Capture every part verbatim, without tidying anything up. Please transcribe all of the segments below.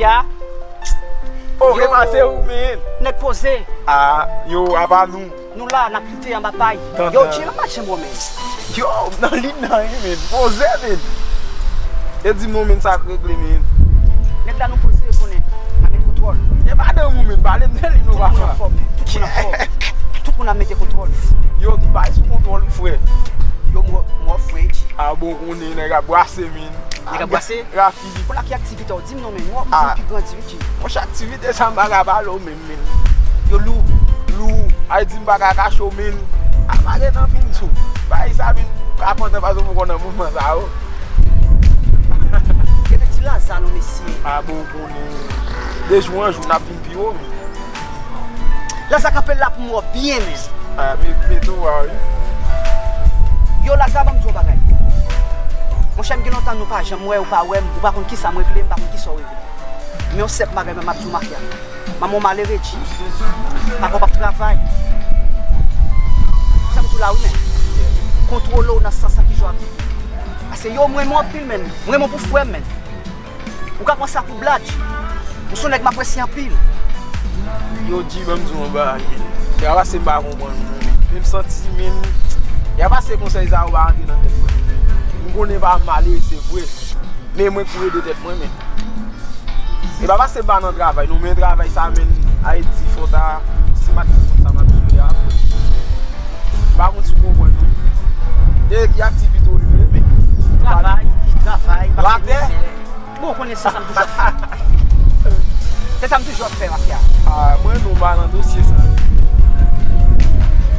Ya. Oh, yo, e pa se ou, men. Nèg poze. Ah, yo, apa nou. Nou la, n ap lite anba pay. Yo, Jay, m pa janm wè w, men. Yo, nan lin nan, wi, men. Poze, men. E di m non, men, sa k regle, men. Nèg la nou poze, yo konnen. N a met kontwòl. E pa nan ou, men. Pale m de li, non, papa. Tout moun anfòm, men. Tout moun anfòm. Tout moun ap mete kontwòl. Yo, tout bagay sou kontwòl, wi, frè. Yo, m wè, m wè w, frè, Jay. Ah bon, konnen, nèg ap brase, men. Nèg ap brase? Rafi. Pou la ki aktivite w? Di m non, men. Ou ap vin pi grandi, wi, Jay. Monchè, aktivite sa m pa ka pale w menm, men. Yo lou. Lou. Ay di m pa ka kache w, men. A pa gen nan fim tou. Bay sa, men. Ka pantan pase pou konn nan moman sa, yo. Epi ti Laza, non, mesye. A bon, konnen. De jou an jou, n ap vin pi wo, men. Laza kanpe la pou m wè w byen, men. Ah, men, men tou, ah, wi. Yo, Laza, ban m di w yon bagay. Monchè, m gen lontan nou pa janm wè, ou pa wè m, ou pa konn kisa m regle, m pa konn kisa w regle. Men yon sèl bagay, men m ap di w, mafya. Manman w malere, Jay. Papa w p ap travay. Sa m di w la, wi, men. Kontwole w nan sans sa ki jan w ap viv. Paske yo, m renmen w anpil, men. M renmen w pou frè m, men. Ou ka pran sa pou blag. Ou se yon nèg m apresye anpil. Yo, Jay, ban m di w yon bagay, men. Y a pase m pa konprann ou, men. Men m santi, men, y a pase konsèy sa yo pa rantre nan tèt mwen, men. M konnen pa m malere, se vre. Men mwen kouri de tèt mwen, men. E pa pase m pa nan travay, non, men travay sa, men, Ayiti, fò ta, si m pa t konn sa m ap jere a, frè. M pa konn si w konprann, non. E ki aktivite w vle, men. Travay, travay, pase mizè. Bon, ou konnen se sa m toujou ap fè. Se sa m toujou ap fè, mafya. Ah, mwen, non, m pa nan dosye sa.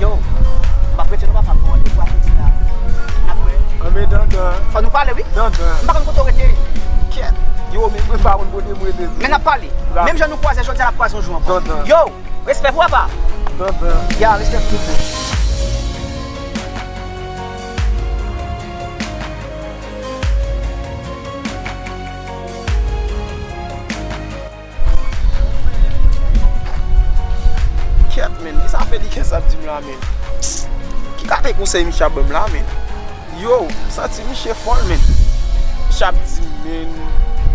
Yo, m ap rete non, papa, m pran randevou a jodi la. N ap wè. Anben, dandan. Fò nou pale, wi. Dandan. M pa konn kote w rete. Kèt. Yo, men mwen pa konn kote m rete tou. Men n ap pale. Menm jan nou kwaze jodi a, n ap kwaze yon jou ankò. Dandan. Yo, respè pou papa. Dandan. Ya, respè pou tout moun. Kèt, men, kisa Feliken sa ap di m la, men? Ki kalite konsèy misye ap ban m la, men? Yo, m santi misye fòl, men. Misye ap di m, men,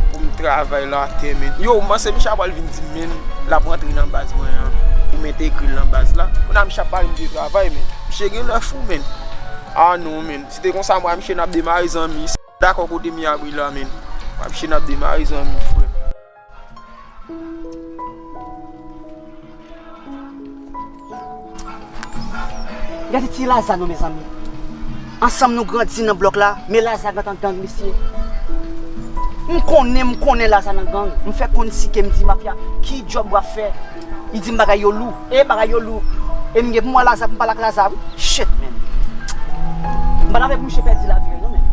pou m travay la atè, men. Yo, m panse misye ap pral vin di m, men, l ap rantre nan baz mwen an, pou m entegre l nan baz la. Kounye a misye ap pale m de travay, men. Misye gen lè fou, men. Ah non, men. Si te konsa, mwen ak misye n ap demare zanmi. Dakò, kote m ye abri la, men. Mwen ak misye n ap demare zanmi, frè. Gade ti Laza non, mezanmi. Ansanm nou grandi nan blòk la, men Laza gentan gang, mesye. M konnen, m konnen Laza nan gang. M fè konn si ke m di mafya, ki djòb w ap fè? Li di m bagay yo lou. E bagay yo lou. E m gen pou m wè Laza, pou m pale ak Laza, wi. Shit, man. M pa t avè pou misye pèdi lavi l, non, man.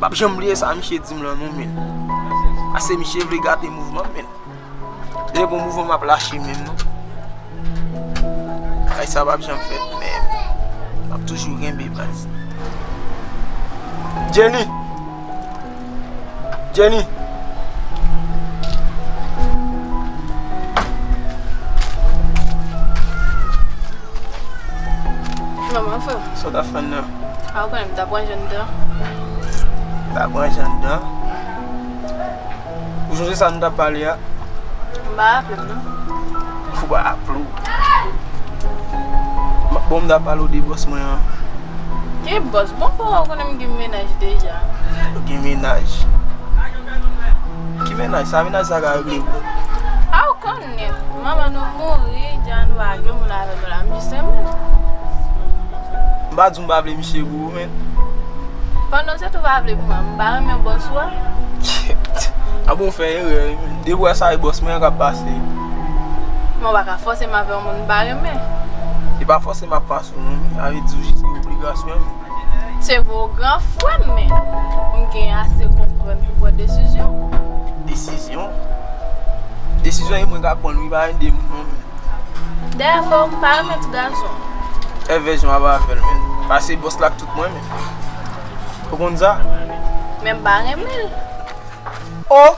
M p ap janm bliye sa misye di m lan non, men. Ase misye vle gate mouvman m, men. Lè bon mouvman m ap lache menm non. Bagay sa p ap janm fèt, men m ap toujou kenbe baz. Jenny! Jenny! Manman, frè. Sa w t ap fè nan? A, ou konnen m t ap pran jèn dan. T ap pran jèn dan? Ou sonje sa nou t ap pale a? M pa raple m, non. Ou pa raple w? Bon, m t ap pale w de bòs mwen an. Ki bòs? Bon, frè, ou konnen m gen mennaj deja. Ou gen mennaj? Ki mennaj? Sa mennaj sa ka regle pou ou? A, ou konnen, manman nou mouri, dja nou pa gen moun avè nou la, m jis renmen l. M pa di w m pa vle misye pou ou, men. Pandan se tou pa vle pou mwen, m pa renmen bòs ou a. Kèt. A bon, w fè erè, wi, men. Depi w wè sa, e bòs mwen an k ap pase. Men w pa ka fòse m avè yon moun m pa renmen. E pa fòse m ap pase w, non, men. Sa vle di w jis gen obligasyon, men. Se vre w gran frè m, men m gen ase konprann pou pran desizyon. Desizyon? Desizyon e mwen k ap pran l wi, pa ede m non. Dayè fò ou pa renmen ti gason. Evè jan w ap avè l menm. Pase bòs la ak tout mwen menm. Ou konn sa? Men m pa renmen l. Oh!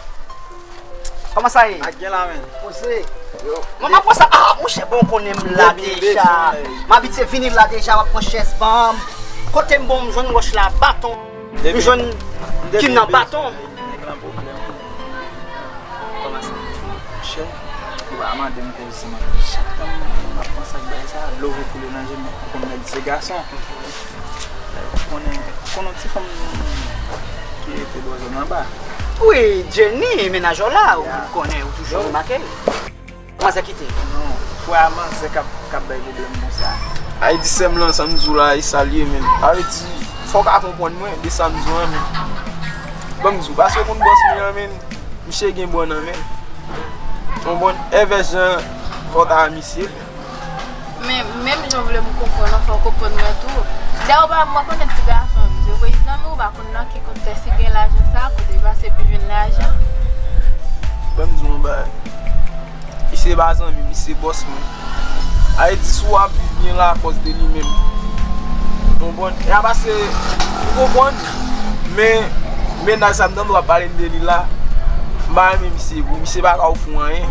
Kòman sa ye? Ak gen la men. Poze. Mwen pa pran sa. Ah, monchè, bon, konnen m la deja. M abitye vini la deja, m ap pran chèz ban m. Kote m bon, m jwenn wòch la, baton. M jwenn kim nan baton. Nèg lan pwoblèm. Kòman sa? Monchè, ou pa mande m koze man. Chak tan m ap panse ak bagay sa, dlo vin koule nan je m. Ou konn nèg se gason. Ou konnen, ou konnen ti fanm ki rete bò zòn anba. Wi, Jenny, mennaj ou la, ou konnen, ou toujou remake. Manzè kite. Non, frè a manzè k ap k ap bay pwoblèm konsa. Ay di sè m lan, sa m di w la, e sa l ye menm. Sa vle di, fò w ka konprann mwen de sa m di w an menm. Ban m di w, paske w konn bòs mwen an menm, misye gen bò nan men l. Konprann? Evè jan fò w ta misye. Men, menm jan w vle m konprann an, fò w konprann mwen tou. Dayè ou pa mwen konnen ti gason, m di w, zanmi w pa konn nan ki kontès li gen lajan sa, kote li pase pou jwenn lajan. Ban m di w yon bagay. Misye pa zanmi m, misye bòs mwen. Sa vle di si w ap viv byen la akòz de li menm. Ou konprann? E a pase, ou konprann? Men, mennaj sa m tande w ap pale m de li la, m pa renmen misye, pou misye pa ka ofri w anyen.